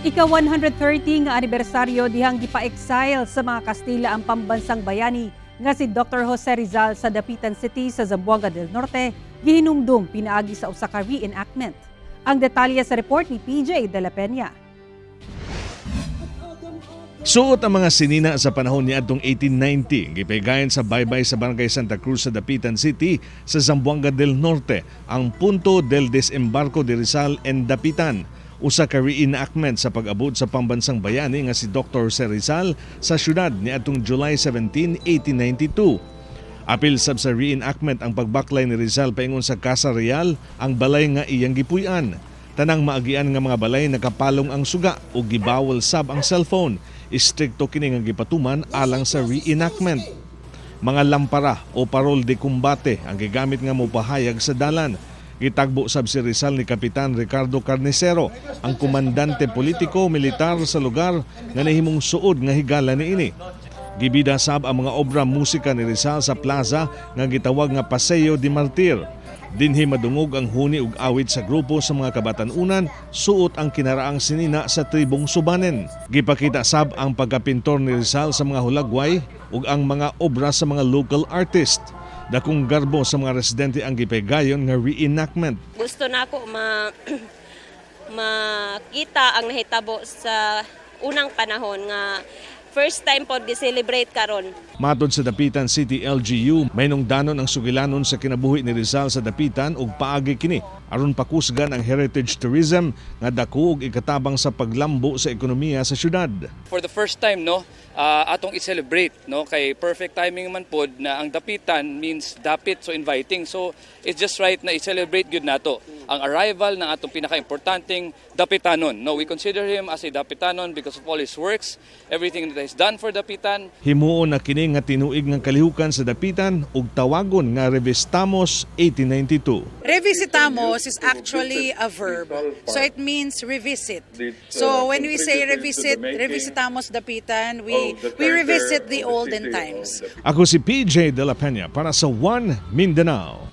Ika 130 nga anibersaryo dihang gipa-exile sa mga Kastila ang pambansang bayani nga si Dr. Jose Rizal sa Dapitan City sa Zamboanga del Norte, gihinumdum pinaagi sa usa ka reenactment. Ang detalye sa report ni PJ De La Peña. Suot ang mga sinina sa panahon niadtong 1890, gipaygayon sa baybay sa Barangay Santa Cruz sa Dapitan City sa Zamboanga del Norte, ang Punto del Desembarco de Rizal en Dapitan. Usa ka reenactment sa pag-abot sa pambansang bayani nga si Dr. Jose Rizal sa syudad niadtong July 17, 1892. Apil sab sa reenactment ang pagbaklay ni Rizal paingon sa Casa Real, ang balay nga iyang gipuy-an. Tanang maagian nga mga balay, nakapalong ang suga ug gibawal sab ang cellphone. Istrikto kini nga gipatuman alang sa reenactment. Mga lampara o parol de combate ang gigamit nga mopahayag sa dalan. Gitagbo sab si Rizal ni Kapitan Ricardo Carnicero, ang komandante politiko militar sa lugar nga nahimong suod nga higala niini. Gibida sab ang mga obra musika ni Rizal sa plaza nga gitawag nga Paseo de Martir. Dinhi madungog ang huni ug awit sa grupo sa mga kabatan-unan suot ang kinaraang sinina sa tribong Subanen. Gipakita sab ang pagkapintor ni Rizal sa mga hulagway ug ang mga obra sa mga local artist. Dakong garbo sa mga residente ang gipaygayon nga reenactment. Gusto nako makita ang nahitabo sa unang panahon nga first time pod gi-celebrate karon. Matod sa Dapitan City LGU, may danon ang sugilanon sa kinabuhi ni Rizal sa Dapitan ug paagi kini aron pakusgan ang heritage tourism nga dako og ikatabang sa paglambo sa ekonomiya sa syudad. For the first time, no, atong i-celebrate, no, kay perfect timing man pod na ang Dapitan means dapit, so inviting, so it's just right na i-celebrate gyud nato ang arrival ng atong pinaka-importanteng Dapitanon, no? We consider him as a Dapitanon because of all his works, everything that he's done for Dapitan. Himuon na kini nga tinuig nga kalihukan sa Dapitan ug tawagon nga Revisitamos 1892. Revisitamos is actually a verb. So it means revisit. So when we say revisit, revisitamos Dapitan, we revisit the olden times. Ako si PJ De La Peña para sa One Mindanao.